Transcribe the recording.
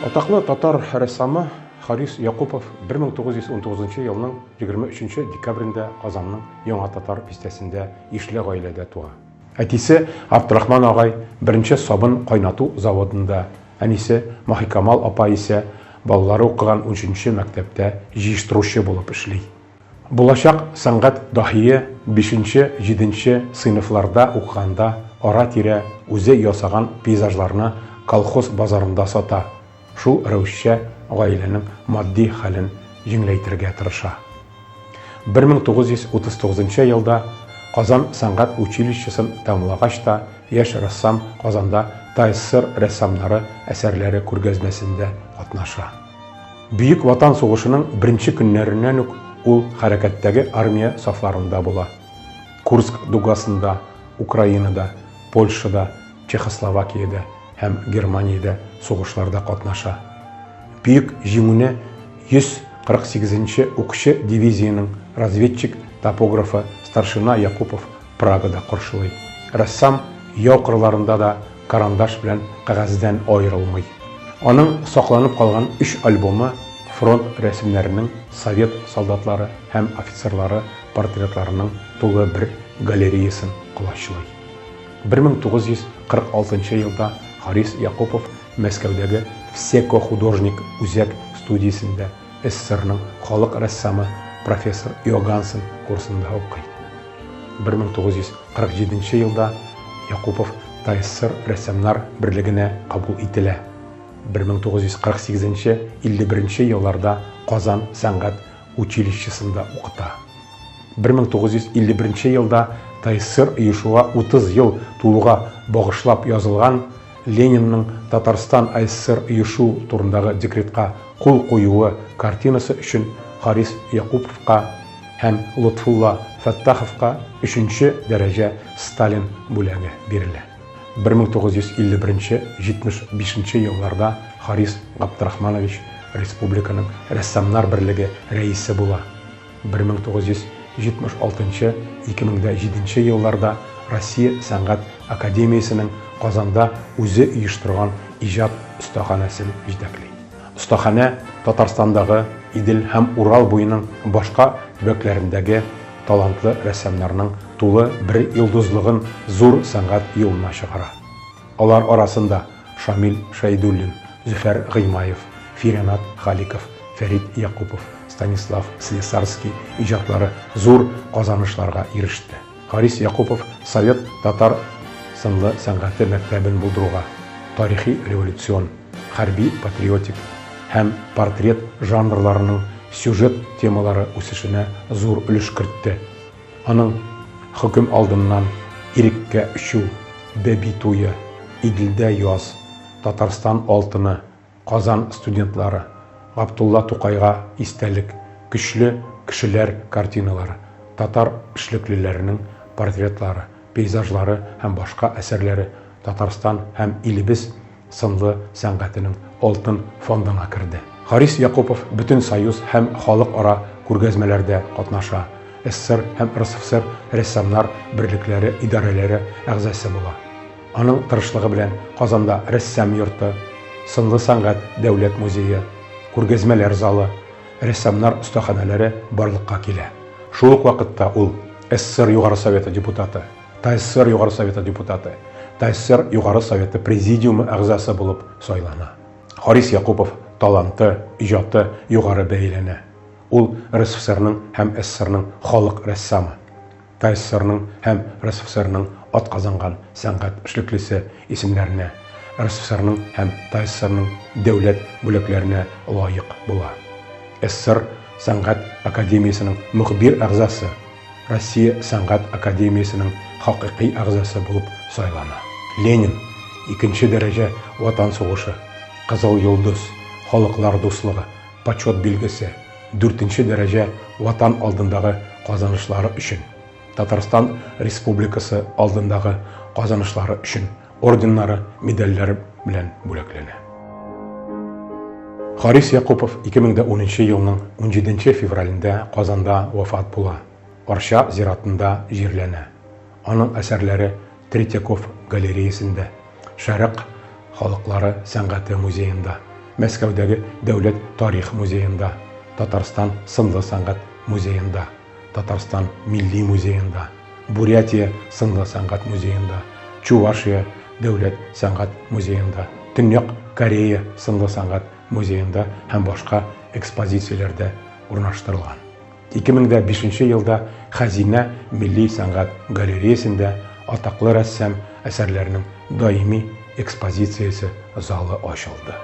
Атаклы татар рәссамы Харис Якупов 1919 елның 23 декабрендә Казанның Яңа Татар бистәсендә ишле гаиләдә туа. Әтисе Абдрахман агай беренче сабын кайнату заводында, әнисе Маһикамал апа исә балалары укыган унөченче мәктәптә җыештыручы булып эшли. Булачак сәнгать даһие бишенче-җиденче сыйныфларда укыганда ара-тирә үзе ясаган пейзажларны колхоз базарында сата, шул рәвешчә гаиләнең матди хәлен җиңеләйтергә тырыша. 1939 елда Казан сәнгать училищесын тәмамлагач та яшь рәссам Казанда ТАССР рәссамнары әсәрләре күргәзмәсендә катнаша. Бөек Ватан сугышының беренче көннәреннән үк ул хәрәкәттәге армия сафларында була. Курск дугасында, Украинада, Польшада, Чехословакиядә һәм Германиядә сугышларда катнаша. Бөек Җиңүне 148 нче укчы дивизиянең разведчик-топографы старшина Якупов Прагада каршылый. Рәссам яу кырларында да карандаш белән кәгазьдән аерылмый. Аның сакланып калган өч альбомы фронт рәсемнәренең совет солдатлары һәм офицерлары портретларының тулы бер галереясын колачлый. 1946 елда Харис Якупов Мәскәүдәге Всекохудожник үзәк студиясендә СССРның халык рәссамы профессор Иогансен курсында укый. 1947 елда Якупов ТАССР Рәссамнар берлегенә кабул ителә. 1948-51 елларда Казан сәнгать училищесында укыта. 1951 елда ТАССР оешуга 30 ел тулуга багышлап язылган Ленинның Татарстан АССР оешу турындагы декретка кул куюы картинасы өчен Харис Якуповка һәм Лотфулла Фәттаховка өченче дәрәҗә Сталин бүләге бирелә. 1951 75 елларда Харис Габдрахманович республиканың Рәссамнар берлеге рәисе була. 1976-2007 елларда Россия сәнгать академиясенең Казанда үзе оештырган иҗат остаханәсен җитәкли. Остаханә Татарстандагы, Идел һәм Урал буеның башка төбәкләрендәге талантлы рәссамнарның тулы бер йолдызлыгын зур сәнгать юлына чыгара. Алар арасында Шамил Шәйдуллин, Зөфәр Гыймаев, Фиренат Халиков, Фәрит Якупов, Станислав Слесарский иҗатлары зур казанышларга иреште. Харис Якупов совет татар сынлы сәнгате мәктәбен булдыруга, тарихи-революцион, хәрби-патриотик һәм портрет жанрларының сюжет темалары үсешенә зур өлеш кертте. Аның Хөкем алдыннан, Иреккә очу, Бәби туе, Иделдә яз, Татарстан алтыны, Казан студентлары, Габдулла Тукайга истәлек, Көчле кешеләр картиналары, татар эшлеклеләренең портретлары, пейзажлары һәм башка әсәрләре Татарстан һәм илебез сынлы сәнгатенең алтын фондына керде. Харис Якупов Бөтенсоюз һәм халыкара күргәзмәләрдә катнаша, СССР һәм РСФСР рәссамнар берлекләре идарәләре әгъзасы була. Аның тырышлыгы белән Казанда Рәссам йорты, Сынлы сәнгать дәүләт музее, күргәзмәләр залы, рәссамнар остаханәләре барлыкка килә. Шул ук вакытта ул СССР Югары Советы депутаты, ТАССР Югары Советы депутаты, ТАССР Югары Советы Президиумы әгъзасы булып сайлана. Харис Якупов таланты, иҗаты югары бәяләнә. Ул РСФСРның һәм СССРның халык рәссамы. ТАССРның һәм РСФСРның атказанган сәнгать эшлеклесе исемнәренә, РСФСРның һәм ТАССРның дәүләт бүләкләренә лаек була. СССР Сәнгать академиясенең мөхбир әгъзасы, Россия Сәнгать академиясенең хакыйкый әгъзасы булып сайлана. Ленин, Икенче дәрәҗә Ватан сугышы, Кызыл Йолдыз, Халыклар дуслыгы, Почет билгесе, Дүртенче дәрәҗә Ватан алдындагы казанышлары өчен, Татарстан Республикасы алдындагы казанышлары өчен орденнары, медальләре белән бүләкләнә. Харис Якупов 2010 елның 17 февралендә Казанда вафат була. Арча зиратында җирләнә. Аның әсәрләре Третьяков галереясендә, Шәрык халыклары сәнгате музеенда, Мәскәүдәге Дәүләт тарих музеенда, Татарстан сынлы сәнгать музеенда, Татарстан милли музеенда, Бурятия сынлы сәнгать музеенда, Чувашия дәүләт сәнгать музеенда, Төньяк Корея сынлы сәнгать музеенда һәм башка экспозицияләрдә урнаштырылган. 2005 елда Хәзинә милли сәнгать галереясендә атаклы рәссам әсәрләренең даими экспозициясе залы ачылды.